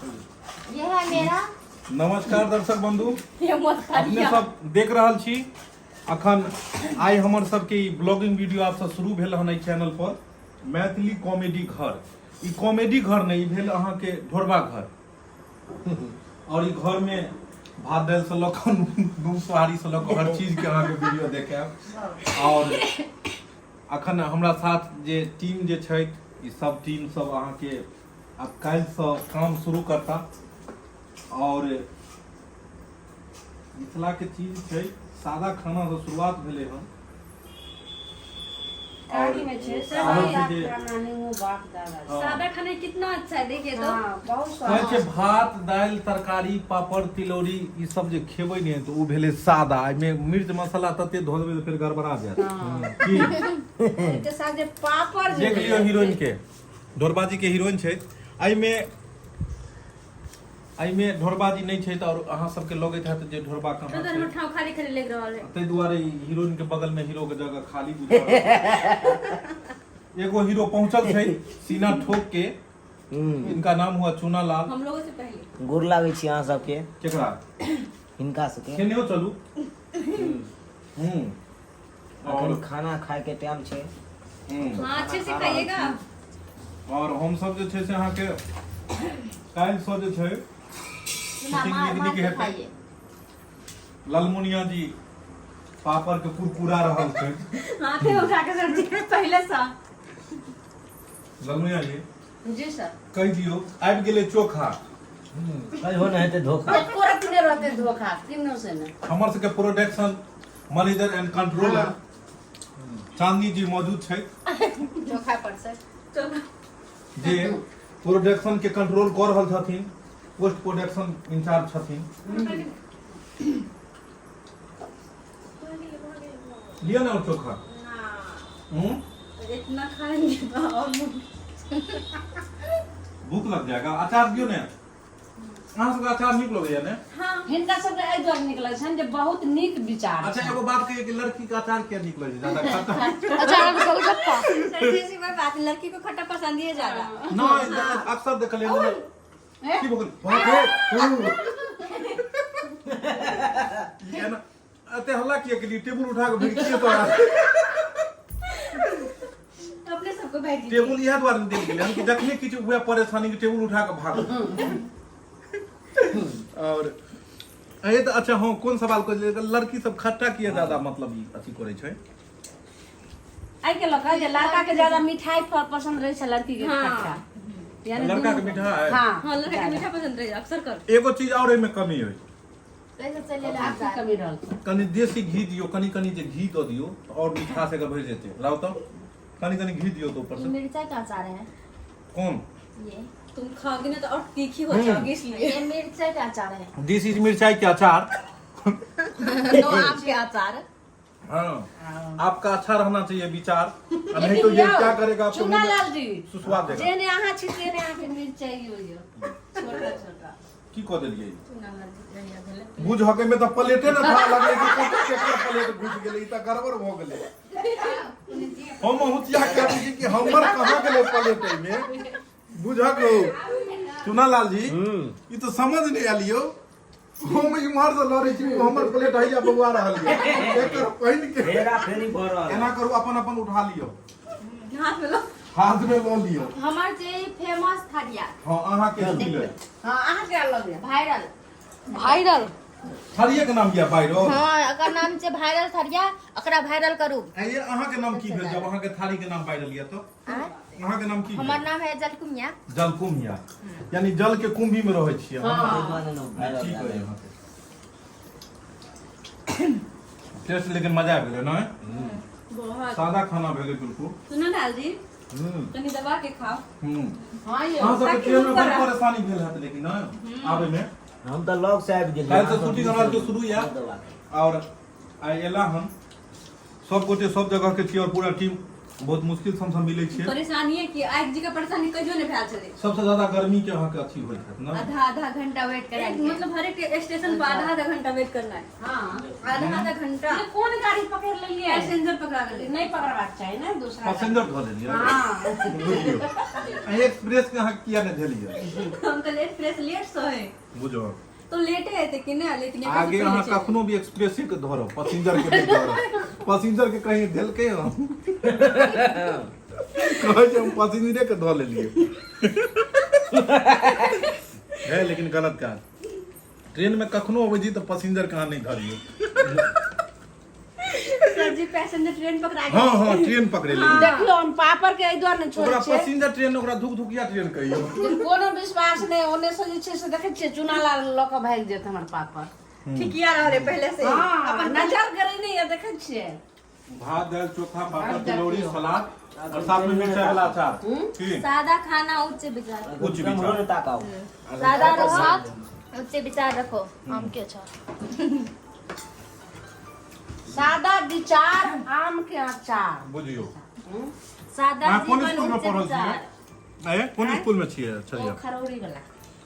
ये है मेरा। नमस्कार दर्शक बंधु, ये मत अपने खालिया। सब देख रहल छी। अखन आइ हमर सबके ई ब्लॉगिंग वीडियो आपसँ शुरू भेल हन एहि चैनल पर, मैथिली कॉमेडी घर। ई कॉमेडी घर नहि, ई भेल अहाँके ढोरबा घर। और ई घर में भात दालि से लऽ कऽ नून सोहारी से लऽ कऽ हर चीज के अहाँके वीडियो देखायब। और अखन हमरा साथ जे टीम जे छथि, ई सब टीम सब अहाँके आब काल्हिसँ काम शुरू करता। और मिथिलाके चीज छै, सादा खानासँ शुरुआत भेलै हन। और कहानी में छै कहै सादा छै जे खाना नहीं बाप दादा। हाँ। सादा खाना कितना अच्छा है, देखिए तो। हाँ, बहुत कहै छै स्वादिष्ट। भात दालि तरकारी पापड़ तिलौरी ई सब जे खेबै ने तऽ ओ भेलै सादा। एहिमे मिर्च मसाला तते धऽ देबै तऽ फेर गड़बड़ा जायत। हाँ। की ओहिके साथ जे पापड़ जे देख लियौ हीरोइन के, ढोरबाजी के हीरोइन छै। एहिमे एहिमे ढोरबाजी नहि छै तऽ आओर अहाँ सबके लगैत हैत जे ढोरबा तो कहाँ तो छै। हमर ठाव खाली खाली लग रहल है। ताहि दुआरे ई हीरोइन के बगल में हीरो के जगह खाली बुझा रहल छै। एगो हीरो पहुंचल छै सीना ठोक के, इनका नाम हुआ चूना लाल। हम लोगों से पहले। गोर लागै छी अहाँ सबके। केकरा? हिनका सबके। खेने चलू। अखन खाना खाय के टाइम छै। हाँ, अच्छे से खाइएगा। और हम सब जे छै से अहाँके काल्हिसँ जे छै चूना शूटिंग मार नीक मार नीक के हेतै। खाइए। ललमुनिया जी पापड़ के कुरकुरा रहल छै। हाथे उठा के सर जी पहले सा। ललमुनिया जी। जी सर। कहि दियौ, आबि गेलै चोखा। कहियो नहि हेतै धोखा। एको रत्ती नहि रहतै धोखा किन्नौ से ने। हमर सबके प्रोडक्शन मैनेजर एंड कंट्रोलर चांदनी जी मौजूद छै। चोखा पर से। जे प्रोडक्शन के कंट्रोल कऽ रहल छथिन, पोस्ट प्रोडक्शन इंचार्ज छथिन। लिअ ने और चोखा। हम्म? इतना खाएंगे तो और भूख लग जाएगा। अचार दियो ने। अहाँ सबके अचार नीक लगैया ने? हाँ। हिनका सबके एहि दुआरे नीक लगै छनि जे बहुत नीक विचार अच्छा छनि। एगो बात कहिए कि लड़की के अचार किया नीक लगै छै ज्यादा खट्टा? अचार और गोलगप्पा। सर जी, ऐसी कोई बात नहीं, लड़की को खट्टा पसंद ही है ज्यादा। नहीं, अक्सर देखलियै हन। की भऽ गेल? बाप रे! ई एना एते हल्ला किया केलियै? टेबुल उठा कऽ भिड़किए तोरा। अपने सबको बैठ दीजिए। टेबुल इएह दुआरे देल गेलै हन कि जखने किछु हुए परेशानी के टेबुल उठा कऽ भागू। और अरे तऽ अच्छा, हँ, कोन सवाल करै छलियै? लड़की सब खट्टा किया ज्यादा मतलब ई अथी करै छै? एहि के लऽ कऽ जे लड़का के ज्यादा मिठाई पसंद रहै छै, लड़की के खट्टा। यानी लड़का के मिठाई? हाँ। हाँ, लड़का के मीठा पसंद रहे अक्सर कर। एगो चीज और एहिमे कमी होइ। कैसे चले आब की कमी रहल छै? कनि देसी घी दियौ, कनि कनि जे घी दऽ दियौ तऽ आओर मिठास एकर भरि जेतै। लाउ तऽ कनि कनि घी दियौ तऽ ऊपर से। मिर्चा का अचार है। कोन? ये। तुम खाओगे ना तो और तीखी हो जाओगी इसलिए। ये मिर्चा का अचार है। दिस is मिर्चाई के अचार। नो आम के अचार। हाँ, आपका अच्छा रहना चाहिए विचार, और नहीं तो ये क्या करेगा आपको चुना मुंह में लाल जी सुसुआ देगा। जेहने अहाँ छी तेहने अहाँके मिरचाई यौ, छोटा छोटा। की कऽ देलियै? चुना लाल जी बढ़िया भेलै। बुझ हके में तऽ प्लेटे ने था, लगै कि कतऽ केकर प्लेट घुसि गेलै। ई तऽ गड़बड़ भऽ गेलै। हम हुचिया के छी कि हमर कहाँ गेलै प्लेट एहिमे। बुझक हो चुना लाल जी, ई तऽ समझ नहि आयल यौ। हम इम्हर से लड़ै छी, ओ हमर प्लेट हैया बौआ रहल यऽ एकर पानि के। हेरा फेरी भऽ रहल। एना करू, अपन अपन उठा लियौ। हाथ में लो। हाथ में लऽ लियौ। हमर जे फेमस थरिया। हाँ, अहाँके मिलल। हाँ, अहाँके अलग यऽ। वायरल। वायरल। थरिये के नाम यऽ वायरल? हाँ, एकर नाम छै वायरल थरिया। एकरा वायरल करू। ये अहाँके नाम की भेल जब अहाँके थारी के नाम वायरल यऽ तऽ? आँय? अहाँके नाम की भेल? हमर नाम है जलकुमिया। जलकुम्हिया, यानी जल के कुंभी में रहै छियै अहाँ। वायरल। ठीक है, अहाँके टेस्ट लेकिन मजा आबि गेलै ने? बहुत। सादा खाना भेलै बिल्कुल। सुनो लाल जी, कनी दबा के खाओ। हाँ यौ। अहाँ सबके ताकि ट्रेन में ऊपर बड़ आ। परेशानी भेल हैत लेकिन ने आबै में? हम तऽ लग से आबि गेलियै। काल्हि से शूटिंग हमरा सबके शुरू यऽ और आइ एला हम सब गोटे सब जगह के छी और पूरा टीम। बहुत मुश्किल से हमसब मिलै छियै। परेशानी है कि आइ जी के परेशानी कहियो नहि भेल छलै। सबसे ज्यादा गर्मी के अहाँके अथी होइत हैत ने? आधा आधा घंटा वेट करा एक मतलब हर एक स्टेशन पर आधा आधा घंटा वेट करना है। हाँ। आधा आधा घंटा। ये कोन गाड़ी पकड़ लेलियै? पैसेंजर पकड़ा गेलै। नहि पकड़बाक चाही ने दूसरा गाड़ी। पैसेंजर धऽ लेलियै? हाँ। बुझियौ, अहीं एक्सप्रेस के अहाँ किया नहि धेलियै? हम कहलियै एक्सप्रेस लेट से है। बुझौ। तो लेटे हेतै कि नहि, लेकिन एकर से आगे पहिले अहाँ चलि कखनो भी एक्सप्रेसे के धरब, पैसेंजर के नहि धरब। पैसेंजर के कहीं धेलकै हम कहै छै हम पैसेंजरे के धऽ लेलियै है, लेकिन गलत काज। ट्रेन में कखनो अबै छी तऽ पैसेंजर के अहाँ नहि धरियौ। सर जी पैसेंजर ट्रेन पकड़ा गेल। हाँ हाँ, ट्रेन पकड़े लेलियै। देखियौ, हम पापड़ के एहि दुआरे नहि छोड़ै ओकरा छियै। पैसेंजर ट्रेन, ओकरा धुक धुकिया ट्रेन कहियौ। जे कोनो विश्वास नहि, ओने से जे छै से देखै छियै चूना लाल लऽ कऽ भागि जेत हमर पापड़। ठिकिया रहले पहले से। हाँ, अपन नजर गरे नहीं है, देखै छियै। भात दाल चोखा पापड़ तिलौरी सलाद और साथ में मिर्चाई वाला अचार। की सादा खाना उच्च विचार। उच्च विचार। हमरो ताकाओ। सादा रहो, उच्च विचार रखो। आम के अचार। सादा विचार आम के अचार। बुझियौ। सादा अहाँ कोन जीवन स्कूल में उच्च पढ़ल विचार। छियै? ए, कोन स्कूल में छियै? अच्छा, ओ खरौरी वाला।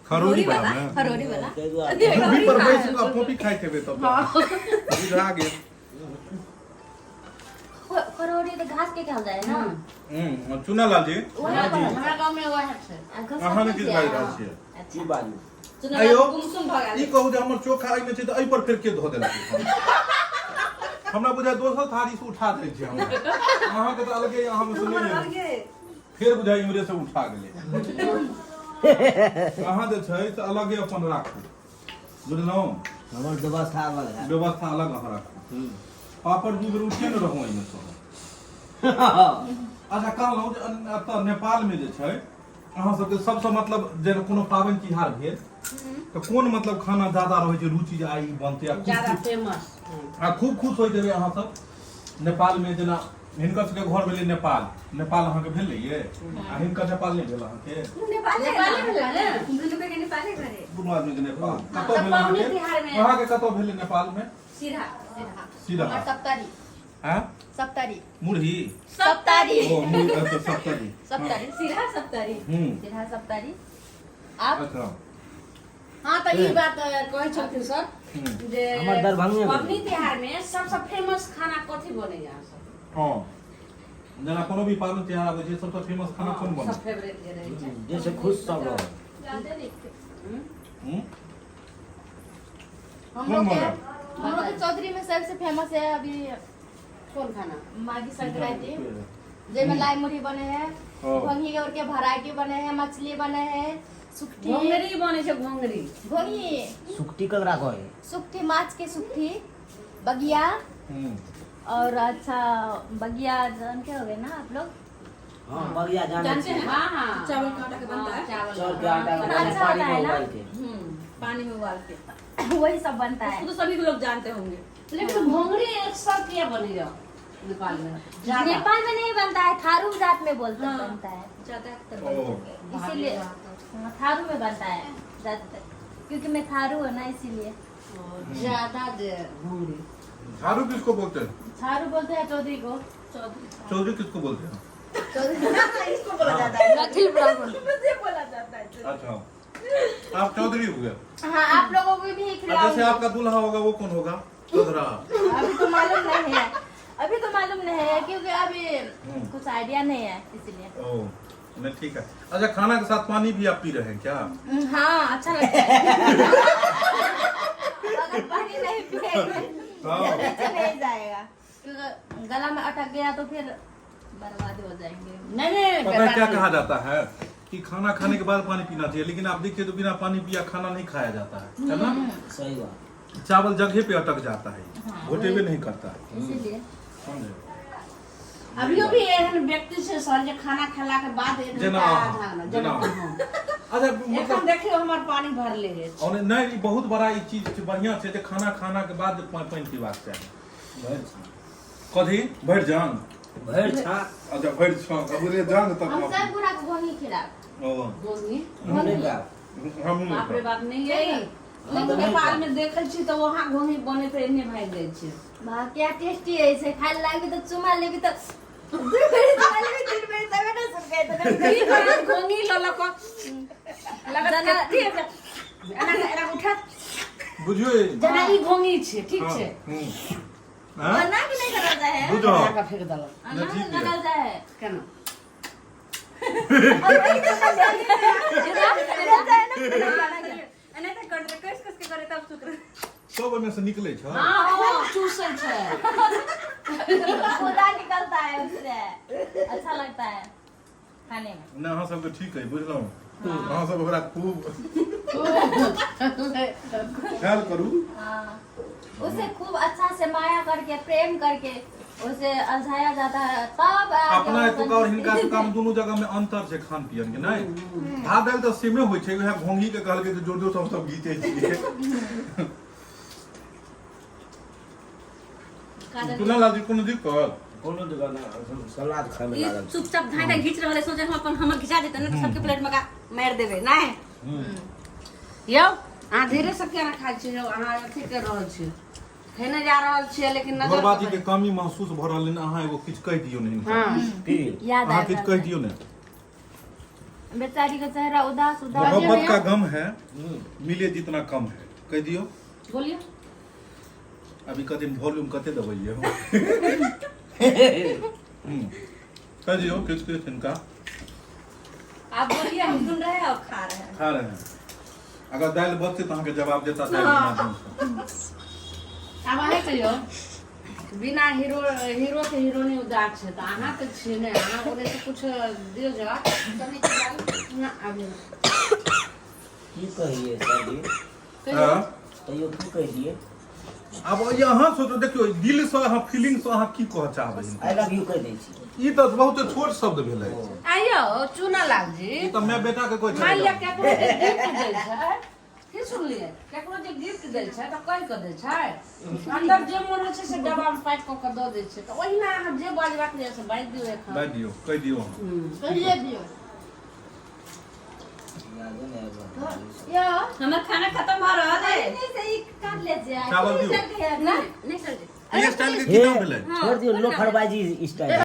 खरौरी वाला में। खरौरी वाला। ताहि दुआरे। दूभी पर बैस कऽ कॉपी खाइत हेबै तब। बुझा गेल। खरौरी तऽ घास के कहल जाय ना। चुना लाल जी, वएह पढ़ल। हमरा गाँव में वएह छै। आ घास अहाँ ने कते किछु छियै? बाजि रहल छियै? की बाजू? चुना आइयो। गुमसुम भऽ गेल। ई कहू जे हमर चोखा एहिमे छै तऽ एहि पर फेर के धऽ देलक? हमरा बुझाय दोसर थारी से उठा दै छै हमरा। अहाँके तऽ अलगे, अहाँ मे सुनै हमर अलगे। फेर बुझाय इम्हरे से उठा गेलै। अहाँ जे छै से अलगे अपन राखू, बुझलहुँ? हमर व्यवस्था अलग है। व्यवस्था अलग अहाँ राखू। पापड़ दू बेर उठिए ने रहू एहिमे सँ। अच्छा, कहलहुँ जे एतऽ नेपालमे जे छै अहाँ सबके सबसँ मतलब जे कोनो पाबनि तिहार भेल तऽ कोन मतलब खाना ज्यादा रहै छै रुचि जे आइ ई बनतै आ खूब ज्यादा खुश- फेमस? आ खूब खुश होइत हेबै अहाँ सब नेपालमे। जेना हिनकर सबके घर भेलै नेपाल। नेपाल अहाँके भेलै ये आ हिनकर नेपाल नहि भेल अहाँके? नेपाले। नेपाले भेलै ने? दुनू के नेपाले घरे। दुनू आदमी के नेपाल। कतऽ तऽ भेल पाबनि अहाँके? तिहारमे। अहाँके कतऽ भेलै नेपालमे? सीधा। सीधा। हमर सप्तरी। हैं? सप्तरी। मुरही। सप्तरी। ओ मुरही, अच्छा, सप्तरी। सप्तरी। सीधा सप्तरी। सीधा सप्तरी। आप? अच्छा। हाँ, तऽ ई बात कहै छलखिन सर जे हमर दरभंगे भेल। पबनी तिहार में सबसँ फेमस खाना कथी बनैया अहाँ सब? हाँ, जेना कोनो भी पाबनि तिहार आबै छै, सबसँ फेमस खाना कोन बनै? सब फेवरेट जे रहै छै। जैसे खुश सब रहो। ज्यादा नहीं। हम कौन लोग के बना? हम लोग के चौधरी में सबसे फेमस है अभी कोन खाना? माघी संक्रांति, जेमे लाई मुरही बने है, हाँ। घोंघी और के भराटी बने है, मछली बने है, सुखटी। घोंघरी बनै छै, घोंघरी। घोंघी। सुकटी ककरा कहै? सुखटी, माछ के सुखटी, बगिया और अच्छा बगिया जानते हो गए ना आप लोग? हाँ, बगिया जानै जानते छी। हैं। हाँ हाँ। चावल के आटा के बनता है। चावल। चाउर के आटा के कितना बने, अच्छा पानी होता में है ना? उबाल के। पानी में उबाल के। वही सब बनता है। उसको तो सभी लोग जानते होंगे। लेकिन घोंघरी एक सौ रुपया बनेगा नेपाल में ज्यादा। नेपाल में नहीं बनता है, थारू जात में बोलते हाँ। बनता है। ज्यादा तर ओ इसीलिए हाँ, थारू में बनता है ज्यादातर, क्योंकि मैं थारू हूँ ना, इसीलिए। ज्यादा जे घोंघरी। झाड़ू किसको बोलते हैं? थारू बोलते हैं चौधरी को। चौधरी किसको बोलते हैं? इसको बोला जाता है। मैथिल ब्राह्मण। मुझे बोला जाता है। अच्छा, आप चौधरी हुए? हाँ, आप लोगों को भी और जैसे खिलाऊंगी। आपका दूल्हा होगा वो कौन होगा? चौधरा? अभी तो मालूम नहीं है, अभी तो मालूम नहीं है, क्योंकि अभी कुछ आइडिया नहीं है, इसलिए। ओ नहीं, ठीक है। अच्छा, खाना के साथ पानी भी आप पी रहे हैं क्या? हाँ, अच्छा लगता है। अगर पानी नहीं पिएंगे नीचे नहीं जाएगा, क्योंकि गला में अटक गया तो फिर बर्बाद हो जाएंगे। नहीं नहीं। पता है क्या कहा जाता है कि खाना खाने के बाद पानी पीना चाहिए, लेकिन आप देखिए तो बिना पानी पिया खाना नहीं खाया जाता है है ना? सही बात। चावल जगह पे अटक जाता है, घोटे भी नहीं करता है। इसीलिए। समझे? अभियो भी एहन व्यक्ति छै सर जे खाना खेला के बाद एक जेना घंटा अहाँ, आधा घंटा, जेना जेना अहाँ। अहाँ। अच्छा, एखन मतलब देखियौ हमर पानी भरले अछि। और नहीं, ई बहुत बड़ा ई चीज छै, बढ़िया छै जे खाना खाना के बाद पानि पीबाक चाही। भरि छाक। कथी भरि जान? भरि छाक। अच्छा, भरि छाक। अब रे जान तक। हम सब गोरा के घोंघी खिलाब। ओ घोंघी। हम नहि खायब। हम नहीं बाप रे खाब। बाप, नहीं यही हम तऽ नहि नेपाल खायब। में देखै छी तऽ वहाँ घोंघी बने तऽ एन्ने भागि जाइ छै। वाह, क्या टेस्टी है, इसे खाए लागी तो चुमा लेबी तो दू बेरी दिवाली में तीन बेरी तबे ना सुन गए तो ई करत घोंगी ल ल क लगत कते एना एना उठा बुझियो जेना ई घोंगी छै, ठीक छै। हाँ? बना के नहीं करल जाए है। बुझो एना के फेंक देलक। अनाज ठीक है। लगल जाए है। केना? एना तऽ कर कस कस के करे तब शुक्र। सब ओहिमे से निकलै छै। हाँ, हाँ, चूसै छै। खुदा निकलता है उससे, अच्छा लगता है खाने में। नहि, अहाँ सबके ठीक है, बुझलहुँ? अहाँ सब ओकरा खूब ख्याल करू। हाँ, उसे खूब अच्छा से माया करके प्रेम करके उसे अलझाया जाता है तब आके अपना वो एतुका और हिनका एतुका मे दुनू जगह में अंतर छै खान पियन के। नहि, भात दालि तऽ सेमे होइ छै, उएह घोंघी के कहलकै जे जोर जोर से हम सब घीचै छियै। चुना लाल जी, कोनो दिक्कत? कोनो दिक्कत नहि, सलाद खाय मे ई लागल छी। चुपचाप धाय धाय घीच रहल है, सोचे हम अपन हमर घिचा जेतै ने तऽ सबके प्लेट में का मारि देबै नहि। यौ, अहाँ धीरे से केना खाइ छी यौ? अहाँ अथी कर रहल छी, खेने जा रहल छियै, लेकिन नजर घरबाजी के कमी महसूस भऽ रहल हन, अहाँ एगो किछु कहि दियौ ने हिनका। हाँ। की? याद अहाँ आबि किछु रहल कहि है। दियौ ने। बेचारी का चेहरा उदास उदास। मोहब्बत का गम है, मिले जितना कम है, कहि दियौ। बोलियो। अभी कते वॉल्यूम कते देबै हम? कहि दियौ किछु किछु हिनका। आप बोलिए, हम सुन रहे हैं और खा रहे हैं। खा रहे हैं। अगर दालि बचतै तऽ अहाँके जवाब देता दालि के माध्यमसँ। आब अहाँ कहियौ, बिना हीरो हीरो के हीरोनी उदास छै तऽ अहाँ तऽ छियै ने, अहाँ ओकरे से कुछ दियौ जवाब ना आबि। की कहिए सरजी? हाँ? तैयो की कहि दिए? आब ई अहाँ सोचो, देखियौ, दिलसँ अहाँ फीलिंगसँ अहाँ की कहऽ चाहबै हिनका? I love you कहि दै छी। ई तऽ बहुत छोट शब्द भेलै। आइयो चूना लाल जी, ई तऽ माय बेटा के कहै मान लिअ छै। केकरो जे गिफ्ट दै छै, की सुनलियै, केकरो जे गिफ्ट दै छै तऽ कहि कऽ दै छै, अंदर जे मोन होइ छै से डब्बा मे पैक कऽ कऽ दऽ दै छै, तऽ ओहिना अहाँ जे बाजबाक यऽ से बाजि दियौ एखन। बाजि दियौ, कहि दियौ अहाँ। कहिए दियौ। यादे नहि आबि रहल। यो हमर खाना खत्म भऽ रहल है। नहीं से ई काट ले जाए। चावल दियौ। ना। नहीं सर जी। ई स्टाइल के की नाम भेलै? छोड़ दियौ, लोफरबाजी स्टाइल।